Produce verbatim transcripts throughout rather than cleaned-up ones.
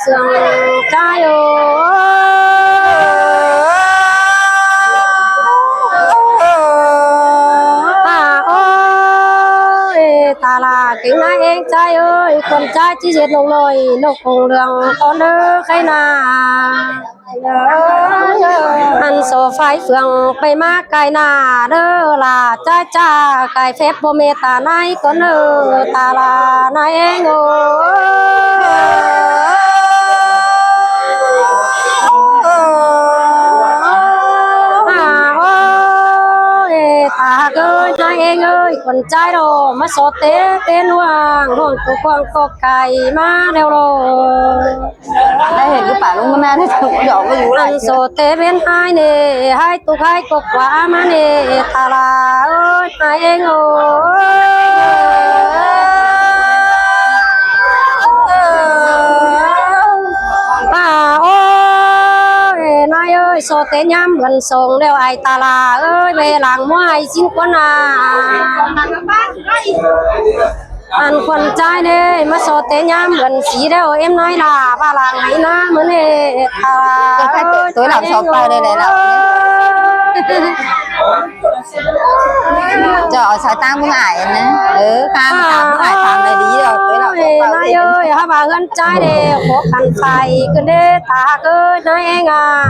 Sương ꞌchái ơi. À ơi, ta là kính ái ꞌéng ꞌchái ơi, khuôn ꞌchái ꞌchí ꞌdệt ꞌnọng ꞌnọi, ꞌnọng khong lương con đớ khay nả. Ăn so phái phường pay ꞌmá cai nả đớ là ꞌchái ꞌchạ cai phép bố mẹ ta nái con đớ ta là nái ꞌéng ơi. À ơi, ta ꞌhặc ơi, nái ꞌéng ơi, khuôn ꞌchái ꞌló ꞌmá so té pên ꞌluống, ꞌluống tô quang cốc cai ꞌmá ꞌlẹo ꞌló. Đảy hên cứ pả ꞌlống ꞌmá ꞌnị, dọ ꞌmá dú lai. Ăn so té pên ải ꞌnị, ải tô ải cốc ꞌquá ꞌmá ꞌnị, ta là ơi, nái ꞌéng ơi. À ơi, nái ơi, so té ꞌnhám bươn sông ꞌlẹo ải ta là ơi, ꞌvạy lăng ꞌmá ải ꞌsịn ꞌquá nả. Ăn khuôn ꞌchái ꞌnị, ꞌmá so té ꞌnhám bươn sí ꞌlẹo ꞌếm nái là ꞌva lăng ải ꞌnạ ꞌmự ꞌnị. À, ơ, ơi, ꞌtoi lăng so pay đảy đảy lăng. Chọ sai ꞌtáng ꞌmứng ải ꞌnị. Ơ, kham kham ꞌmứng ải kham đảy đi ꞌlẹo, ꞌtoi lăng so pay. Ơi, nái ơi, hảư ꞌva ꞌhướn ꞌchái ꞌnị, khó khăn phải ꞌcứn đé, ta ꞌhặc ơi, nái ꞌéng à.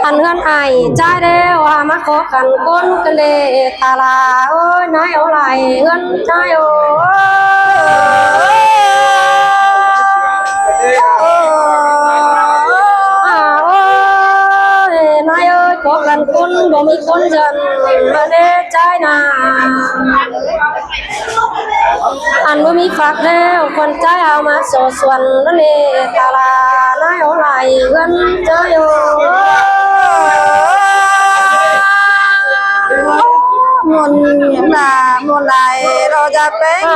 Ăn ꞌhướn ải ꞌchái ꞌlẹo, hảư ꞌmá khó khăn ꞌcốn ꞌcứn đé, ta là ơi, nái ók lai ꞌhướn ꞌchái ơi. À ơi, nái ơi, khó khăn ꞌcốn, báu ꞌmí ꞌcốn dơn, ꞌmá đé ꞌchái nả. Ăn báu ꞌmí phák ꞌlẹo, khuôn ꞌchái hảư ꞌmá so suôn ꞌnặn ꞌnị, ta là nái ók lai ꞌhướn ꞌchái ơi. Muôn ꞌnị ꞌmá, muôn lai ꞌló da peng. À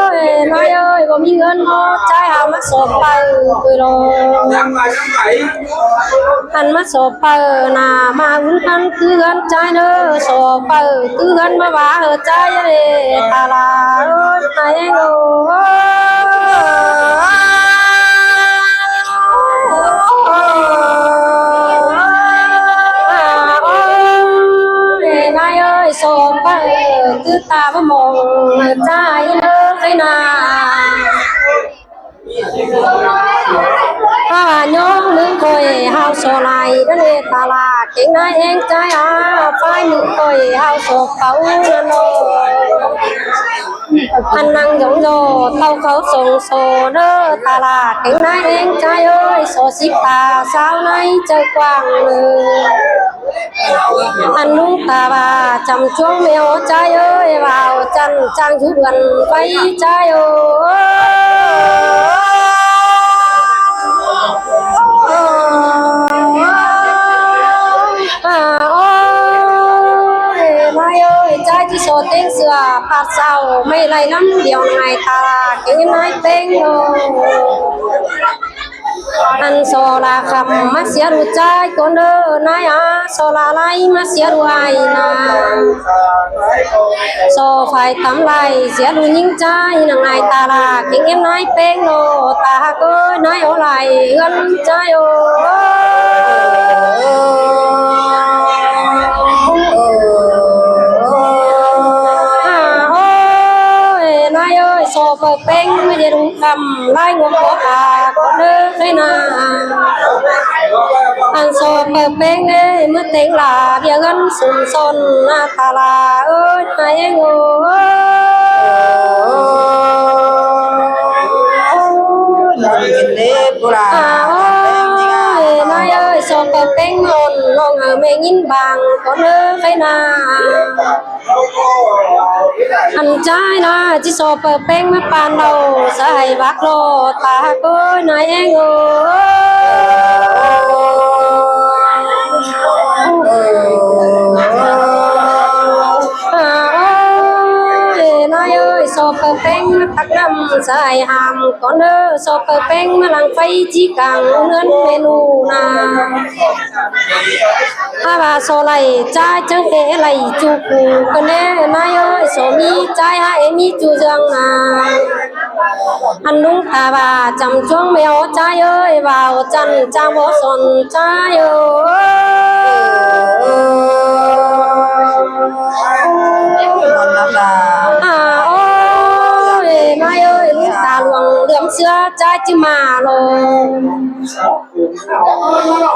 ơi, nái ơi, báu ꞌmí ꞌngớn ꞌnớ, ꞌchái hảư ꞌmá so pay ꞌcứ ꞌló. Ăn ꞌmá so pay nả ꞌmá ứn khăn ꞌtứ ꞌhướn ꞌchái ꞌnớ, so pay ꞌtứ ꞌhướn ꞌmá ꞌva ꞌhứ ꞌchái ꞌnị, ta là ơi, nái ꞌéng ơi. À ơi, nái ơi, so pay ꞌtứ ta báu mong ꞌchái ꞌnớ khay nả. Hảư ꞌnhóng ꞌmứng khỏi hảư so lai ꞌnặn ꞌnị, ta là kính nái ꞌéng ꞌchái à, phái ꞌmứng khỏi hảư so pay ꞌnặn ꞌnớ. Ăn năng dống dô, tau khảu sông so ꞌnớ, ta là kính nái ꞌéng ꞌchái ơi, so síp ta ꞌsáo nái chaư quảng ơi. Ăn ꞌlung ta ꞌva chăm ꞌchuống ꞌmeo ꞌchái ơi, ꞌvạu chăn chang dú bươn pay ꞌchái ơi. À ơi, nái ơi, ꞌchái ꞌchí so ꞌtếng sưa pát sau ꞌmạy lai ꞌnắm điêu nẳng ải ta là kính nái peng ơi. Ăn so là khắm ꞌmá sia đu ꞌchái ꞌcốn ꞌnớ nái à, so là lai ꞌmá sia đu ải nả. So phải tắm lai sia đu ꞌnhính ꞌchái nẳng ải ta là kính ꞌếm nái peng ꞌnớ, ta ꞌhặc ơi, nái ók lai ꞌhướn ꞌchái ơi. À ơi, nái ơi, so pay peng ꞌmá ꞌdệt ꞌhung khăm lai ngô ꞌcọ ta ꞌcốn ꞌnớ khay nả. Ăn so pay peng ꞌnị ꞌmá ꞌtếng là ꞌviạk ꞌhướn sum son nả, ta là ơi, nái ꞌéng ơi. À ơi, nái ơi, so pay peng ꞌmá ôn ꞌnọng hảư ꞌmẹ ꞌnghín bang ꞌcốn ꞌnớ khay nả. Ăn ꞌchái nả ꞌchí so pay peng ꞌmá păn đaư sa hảư ꞌvặc ꞌló, ta ꞌhặc ơi, nái ꞌéng ơi. À ơi, nái ơi, so Sổ pơ ꞌpéng ꞌmá tắc ꞌnặm sai hảm cón ꞌnớ, sổ pơ ꞌpéng ꞌmá lăng ꞌpháy ꞌchí cang ꞌngớn ꞌmẹ ꞌnụ ꞌna. Hák ꞌva sổ đảy ꞌchái chắng ꞌhế đảy ꞌchu cu ꞌcọ ꞌnớ ꞌnái ơi, sổ ꞌmí ꞌchái hák ꞌhế ꞌmí ꞌchu ꞌdương ꞌna. Ăn ꞌlung ta ꞌva chăm ꞌchuống ꞌmẹ ó ꞌchái ơi, ꞌva ó chăn chang bók son ꞌchái ơi. À, ôi, ꞌnái ơi, ꞌlung ta luông ꞌlượm ꞌsứa ꞌchái ꞌchí ꞌmá lo.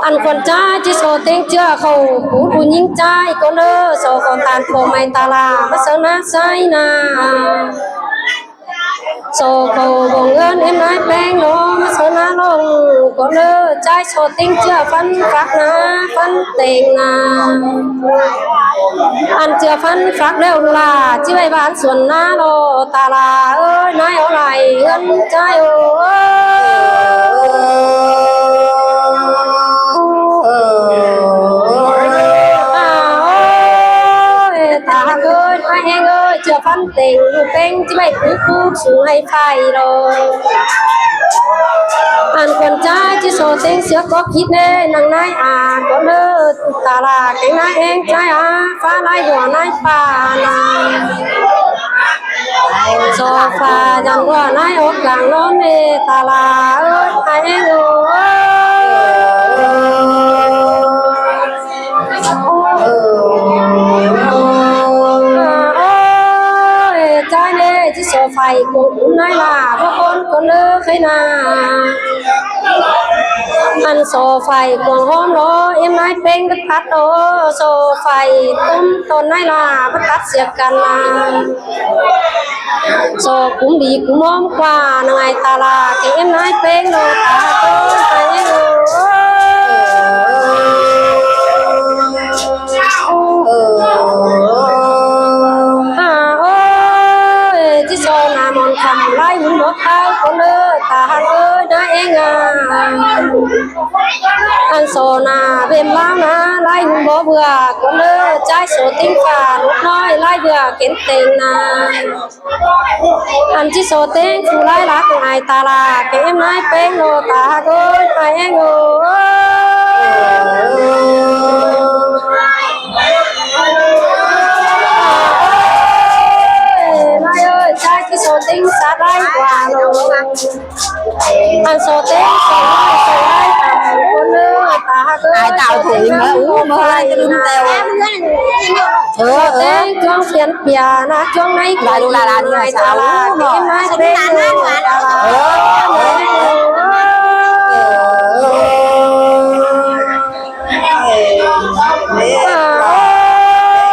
Ăn khuôn ꞌchái ꞌchí sổ ꞌtếng ꞌchưa khảu, phủ phủ ꞌnhính ꞌchái cón ꞌnớ, sổ khảu ꞌtan khảu ꞌmạy ta la ꞌmá sáư ꞌná sai ꞌna. Sổ khảu bông ơn ꞌếm ꞌnái ꞌpéng lo ꞌmá sáư ꞌná ꞌlống cón ꞌnớ, ꞌchái sổ ꞌtếng ꞌchưa ꞌphắn phắc ꞌna, ꞌphắn têng ꞌna. Ăn ꞌchưa ꞌphắn phắc ꞌlẹo ꞌlạ ꞌchí ꞌvạy ꞌván suôn ꞌná lo ta la ơi, ꞌnái ó lai ơn ꞌchái ơi. À, ôi, ta ꞌhặc ơi, ꞌnái ꞌhéng ơi, ꞌchưa ꞌphắn têng ꞌpéng ꞌchí ꞌvạy cú cú sung ꞌhạy ꞌphại lo. Ăn khuôn ꞌchái ꞌchí sổ ꞌtếng ꞌsứa cốc khít ꞌnớ, ꞌnăng ꞌnái à cón ꞌnớ, ta la kéng ꞌnái ꞌhéng ꞌchái à, phá lai hua ꞌnái ꞌpá ꞌna. Sổ phả dăn hua ꞌnái ók cang ꞌnón ꞌnớ, ta la ơi, ꞌnái ꞌhéng ơi. Ôi, ꞌchái ꞌnớ, ꞌchí sổ phải cuông cúm ꞌnái ꞌva báu ꞌcốn cón ꞌnớ khái ꞌna. Ăn sổ phải cuông ꞌhôm lo ꞌếm ꞌnái ꞌpéng báu tắt lo, sổ phải ꞌtốm tón ꞌnái ꞌva báu tắt sia căn ꞌna. Sổ cúm đi cúm ꞌhôm ꞌquá ꞌnăng ai ta la kéng ꞌếm ꞌnái ꞌpéng lo ta ꞌcốn ꞌnái ꞌhéng ơi. À, ôi, ꞌchí sổ ꞌna mon khăm lai hung bók ꞌtáo cón ꞌnớ, ta ꞌhặc ơi, ꞌnái ꞌhéng à. Ăn sổ ꞌna bêm ꞌláo ꞌna lai hung bók bưa cón ꞌnớ, ꞌchái sổ ꞌtếng phả lút ꞌnọi lai bưa kén têng ꞌna. Ăn ꞌchí sổ ꞌtếng phủ lai lác ꞌnăng ai ta la kéng ꞌếm ꞌnái ꞌpéng lo ta ꞌhặc ơi, ꞌnái ꞌhéng ơi. Ôi, ꞌnái ơi, ꞌchái ꞌchí sổ ꞌtếng sat lai ꞌquá lo. Ăn sổ ꞌtếng sổ lai sổ lai ta cón ꞌnớ, ta ꞌhặc ơi, ai tao sổ thử ꞌtếng ꞌmá ú ꞌmá lai ꞌchí đun teo. Sổ ꞌtếng ꞌchuông phiến pia ꞌna, ꞌchuông ꞌnái lai đu la la đi ꞌna, sáo ú ꞌmá.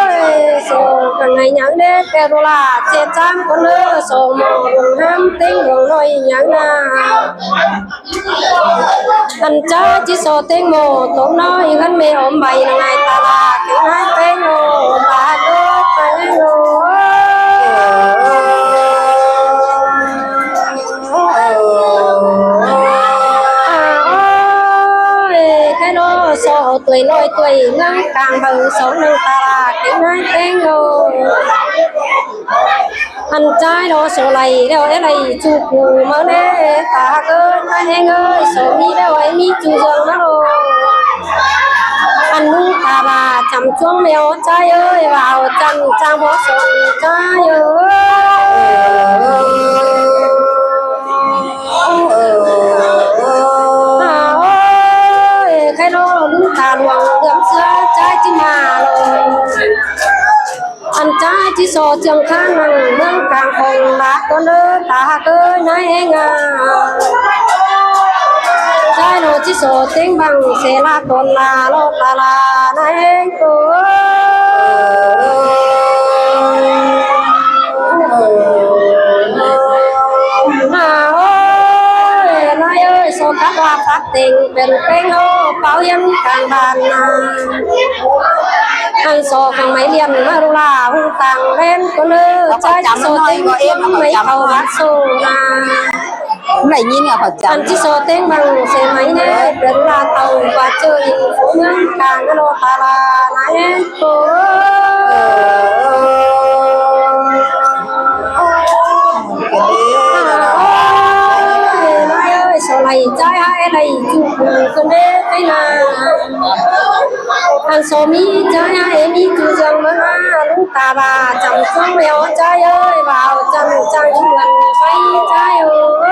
Ôi, sổ khăn ꞌnái nhắng đé, pé đu la, ꞌchẹ ꞌchám cón ꞌnớ, sổ ꞌmo luông ꞌhám ꞌtếng luông ꞌnọi nhắng ꞌna. Ăn ꞌchá ꞌchí sổ ꞌtếng ꞌmo tốm ꞌnọi ꞌhướn ꞌmẹ óm bay ꞌnăng ai ta la kéng ꞌnái ꞌpéng lo, ta ꞌcốn ꞌpéng lo. À, ôi, khái lo sổ ꞌtoi ꞌnọi ꞌtoi ꞌmướng cang baư sổ ꞌnăng ta la kéng ꞌnái ꞌpéng lo. Ăn ꞌchái lo sổ lai ꞌlẹo é lai ꞌchu cu ꞌmá ꞌnớ, ta ꞌcốn ꞌnái ꞌhéng ơi, sổ ꞌmí ꞌlẹo é ꞌmí ꞌchu ꞌdương ꞌmá lo. Ăn ꞌlung ta ꞌva chăm ꞌchuống ꞌmẹ ó ꞌchái ơi, ꞌva ó chăn chang bók son ꞌchái ơi. À, ôi, khái lo ꞌlung ta luông ꞌlượm ꞌsứa ꞌchái ꞌchí ꞌmá lo. Ăn ꞌchá ꞌchí sổ ꞌchương ꞌkháng ꞌnăng ꞌmướng cang khong lác cón ꞌnớ, ta ꞌhặc ơi, ꞌnái ꞌhéng à. ꞌChái lo ꞌchí sổ ꞌtếng bang se la tón la lo ta la, ꞌnái ꞌhéng ơi. À, ôi, ꞌnái ơi, sổ cắp ꞌva phák têng pên ꞌpéng lo, páo hiến cang ban ꞌna. Ăn sổ khong ꞌmạy ꞌliệng ꞌmá đu la hung tang ꞌvén cón ꞌnớ, ꞌchái ꞌchí sổ ꞌtếng ꞌmạy khảu bát sổ ꞌna. Ăn ꞌchí sổ ꞌtếng bang se ꞌmạy ꞌnớ, pên đu la tau ꞌva ꞌchớ ꞌnị phủ ꞌmướng cang ꞌnớ lo ta la ꞌnái ꞌcốn. Con bé cái là ăn số mi cháu ya em mi chú dường mơ ha lũ ta bà chăm sóc mèo cháu ơi vào chăm chăm những lần quay cháu ơi.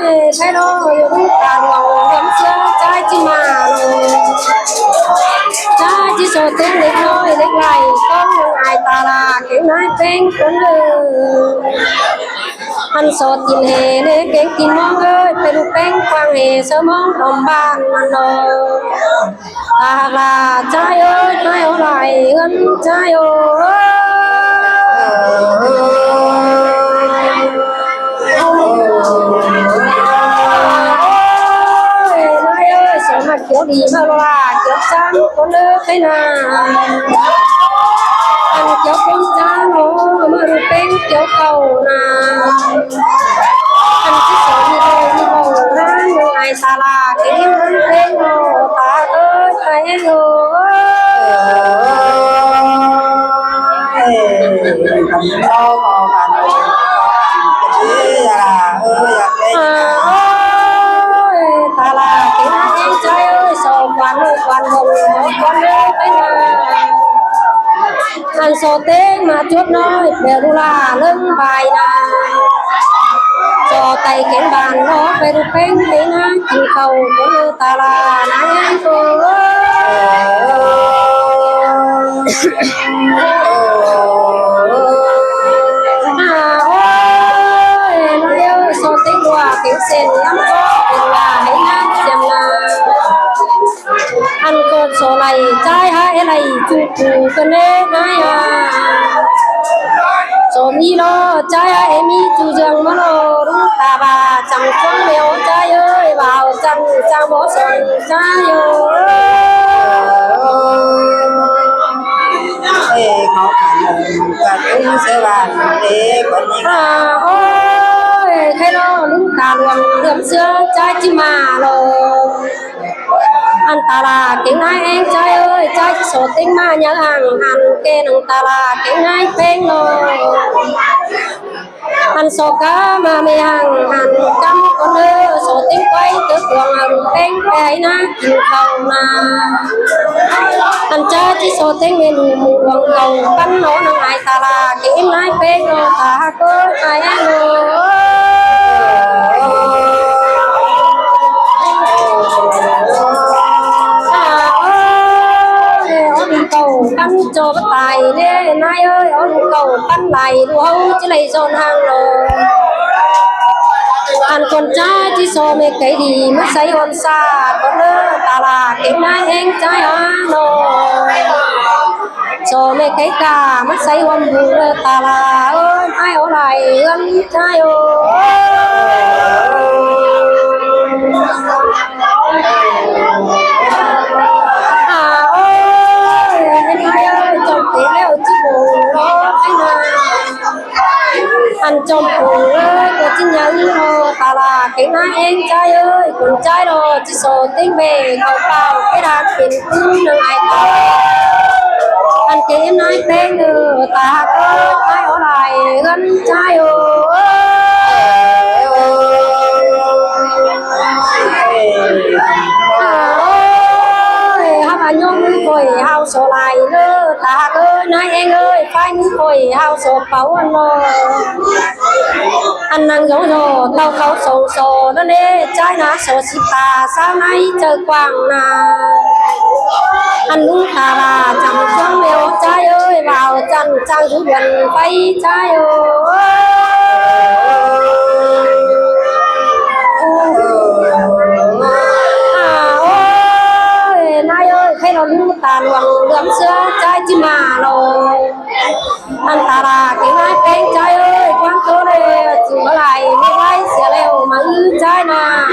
Ơi, cháu đó lũ ta lòng gấm xưa cháu chứ mà cháu chứ số tiếng lịch nói lịch này con ai ta là kiểu nói tiếng con lư. Ăn số tin hè nê kéng tin mong ơi, pê lu péng quang hè sơ mong đom ban ăn nô. Ta là cháu ơi, cháu ơi, lại hơn cháu ơi. Ơi, nói ơi, số mặt kiểu đi mà lo là kiểu sáng con lư thế nào. Ăn kiểu con cháu nó mà lu péng kiểu cầu nà. Ăn chứ số đi đâu đi đâu nà, ai ta là cái yêu ăn péng nó, ta ơi, ta em ơi. Ơi, con lo có bạn ơi, cái gì à, ơi, à, cái gì à. Ơi, ta là cái em trai ơi, số quán ơi, quán hồng, con ơi, cái nào. Ăn số tết mà chuột nói, bèo đu là lưng bài nà. Cho tay kén bàn nó, bèo đu péng, bèo nà, chịu khẩu, bèo đu ta là, nà, em cô. À, ơi, nói ơi, số tết qua, kéo sen, lắm có, bèo là, hãy nà, xem là. Ăn con số này, trái hái này, chú chú, con nê, nái à. Số mi lo, trái hái em mi, chú dường mà lo, đúng ta bà, chẳng có mèo, trái ơi, vào, chẳng, chẳng bỏ, chẳng, trái ơi. Ê, khó khăn, cả chúng sẽ bàn, ê, có những à, ôi, cái lo, đúng ta luôn, lượm xưa, trái chứ mà lo. Ăn ta là kéng nái em trai ơi, trai số tính mà nhớ hàng ăn kê nâng ta là kéng nái péng lô. Ăn số cá mà mê hàng ăn cắm con lơ, số tính quay tứ cuồng ăn péng cái na chịu khẩu mà. Ăn trai chỉ số tính mê mù mù cuồng cầu cắn nó nâng ai ta là kéng nái péng lô ta. Ơ, ai ăn ơ. À, ơi, ơ, đi cầu cắn cho bất tài nê, nái ơi, ơ, đi cầu cắn lại, đu hâu, chứ lại dọn hàng rồi. Ăn con trai, chứ so mê cái đi, mất say hòn xa, con đơ, ta là cái nái em trai ăn rồi. Sô mê cái cả, mát say huôm bù lơ ta là ơn, ai ố lai ơn, trai ơi. À, ơi, em ai ơi, chồng tí leo chứ bù lô, anh à. Ăn chom phủ ơi, cô chứ nhớ lô, ta là cái nái em trai ơi, con trai lô, chứ sổ tính bề, cậu bảo cái đàn tiền cứ nâng ai ta. Ăn cái em nói tên lơ, ta có ai ở lại gần trai ơi. À, ơi, hấp anh nhung khỏi hao sổ lại lơ, ta có nói em ơi, phải khỏi hao sổ bảo anh lô. Ăn năng dấu dồ, tàu tàu sổ sổ, nó nê, trái ná sổ xịt tà, sao nay trời quảng nà. Ăn lũ tà bà, chẳng xuống mèo, trai ơi, vào chẳng, chẳng rú buồn vay, trai ơi. À, ôi, nay ơi, thấy nó lũ tà luồng, lượm xưa, trai chứ mà rồi. Ăn ta là cái nái péng trai ơi, quán tố lê, chỉ có lại, mê quái, xìa lèo, mà ư trai nà.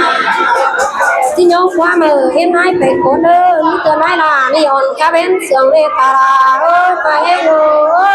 Chỉ nhớ quá mờ, em nái péng cốn đơ, như tờ nái là, đi ổn cá bến, sương lê ta là, ơ, ta em ơi.